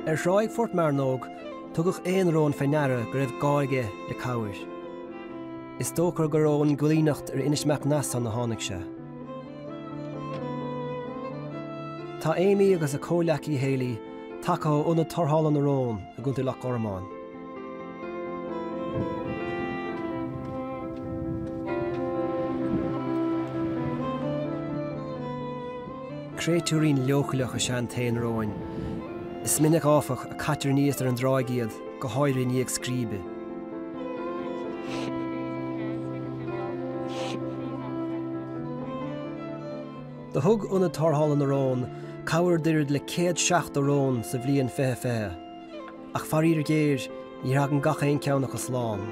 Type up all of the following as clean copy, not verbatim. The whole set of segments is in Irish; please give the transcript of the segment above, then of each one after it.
Ar thráigh Phort Mearnóg, tugadh aon rón fé ndeara go raibh gá aige le cabhair. Is dócha gur ón gcoilíneacht ar Inis Mac Neasáin a tháinig sé. Tá Amy agus a comhleacaí Hayley tagtha ó Ionad Tarrthála na Rón i gContae Loch Gormáin. Créatúirín leochaileach is ea an t-éan róin. Is minic, áfach, a caitear aníos ar an dtráigh iad, go háirithe i ndiaidh scríbe. Do thug Ionad Tarrthála na Rón cabhair d'oiread le 170 rón sa bhliain 2020, ach faraor géar, ní thagann gach aon ceann acu slán.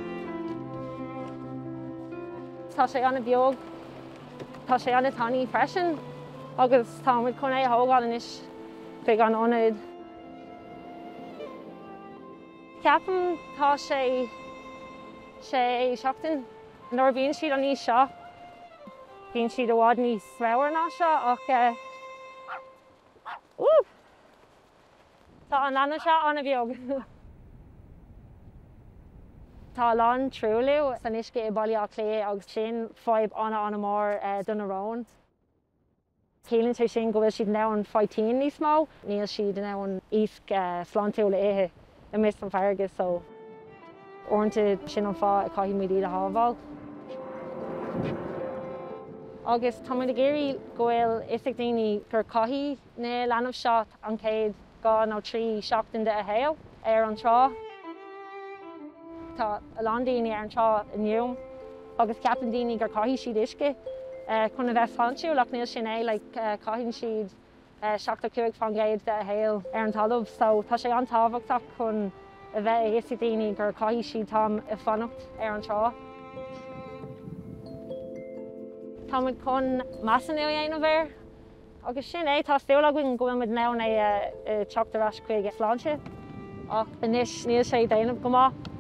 Tá sé an-bheag. Tá sé an-tanaí freisin agus táimid chun é a thógáil anois chuig an ionad. Ceapaim tá sé sé seachtain. Nuair a bhíonn siad an aois seo bíonn siad i bhfad níos ramhar ná seo ach eh. Tá an leanbh seo an-bheag. Tá a lán truailliú san uisce i Baile Átha Cliath agus sin fadhb an-an-mhór do na róin. Ciallaíonn sé sin go bhfuil siad in ann faightean níos mó, níl siad in ann iasc sláintiúil a ithe amuigh san farraige so uaireanta sin an fáth a caithfidh muid iad a shábháil. Agus tá muid ag iarraidh go bhfuil fhios ag daoine gur caithfidh na leanbh seo an chéad 2 nó 3 seachtain de a shaol ar an trá. Tá a lán daoine ar an trá inniu agus ceapann daoine gur caithfidh siad uisce chun a bheith sláintiúil ach níl sin é, like caitheann siad 75% de a shaol ar an talamh so tá sé an-tábhachtach chun a bheith a fhios ag daoine gur caithfidh siad t-am a fanacht ar an trá. Táimid chun measúnú a dhéanamh air. Agus sin é, tá súil againn go bhfuil muid in ann é a teacht ar ais chuig sláinte. Ach anois níl sé ag déanamh go maith.